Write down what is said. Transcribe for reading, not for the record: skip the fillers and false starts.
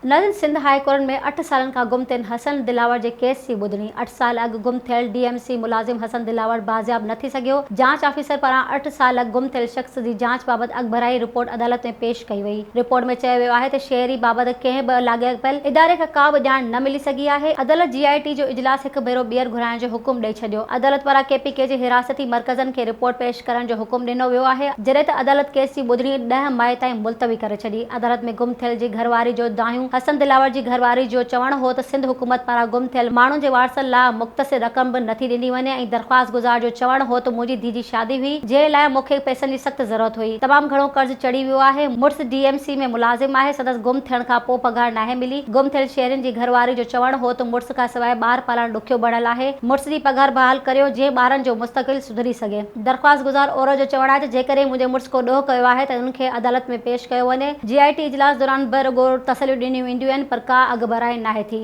ناظرين Sindh high court ۾ اٺ سالن کان گم ٿيل حسن دلاور جي ڪيس جي ٻڌڻي، اٺ سال اڳ گم ٿيل ڊي ايم سي ملازم حسن دلاور بازياب نه ٿي سگهيو، جاچ آفيسر پاران اٺ سال اڳ گم ٿيل شخص جي جاچ بابت اڳڀرائي رپورٽ عدالت ۾ پيش ڪئي وئي، رپورٽ ۾ چيو ويو آهي ته شهري بابت ڪنهن به لاڳاپيل اداري کان ڪا به ڄاڻ نه ملي سگهي آهي، عدالت جي آء ٽي جو اجلاس هڪ ڀيرو ٻيهر گهرائڻ جو حڪم ڏئي ڇڏيو، عدالت پاران ڪي پي ڪي جي حراستي مرڪزن کي رپورٽ پيش ڪرڻ جو حڪم ڏنو ويو آهي، جڏهن ته عدالت ڪيس جي ٻڌڻي ڏهه مئي تائين ملتوي ڪري ڇڏي. عدالت ۾ گم ٿيل جي گهر واري جو دانهيون حسن دلاور جي گهر واري جو چوڻ هو ته سنڌ حڪومت پاران گم ٿيل ماڻهن جي وارثن لاء مختصر رقم به نٿي ڏني وڃي ۽ درخواست گذار جو چوڻ هو ته منهنجي ڌي جي شادي هئي جنهن لاء مون کي پئسن جي سخت ضرورت هئي تمام گهڻو قرض چڙهي ويو آهي مڙس ڊي ايم سي ۾ ملازم آهي سندس گم ٿيڻ کان پوء پگهار ناهي ملي گم ٿيل شهرين جي گهر واري جو چوڻ هو ته مڙس کان سواء ٻار پالڻ ڏکيو بڻيل آهي مڙس جي پگهار بحال ڪريو جئين ٻارن جو مستقبل سڌري سگهي. درخواستگذار عورت جو چوڻ آهي ته جيڪڏهن منهنجي مڙس ڪو ڏوهه ڪيو آهي ته ان کي عدالت ۾ پيش ڪيو وڃي، جي آء ٽي اجلاس دوران به رڳو تسليون ڏنيون وينديون آهن پر ڪا اڳڀرائي ناهي ٿي.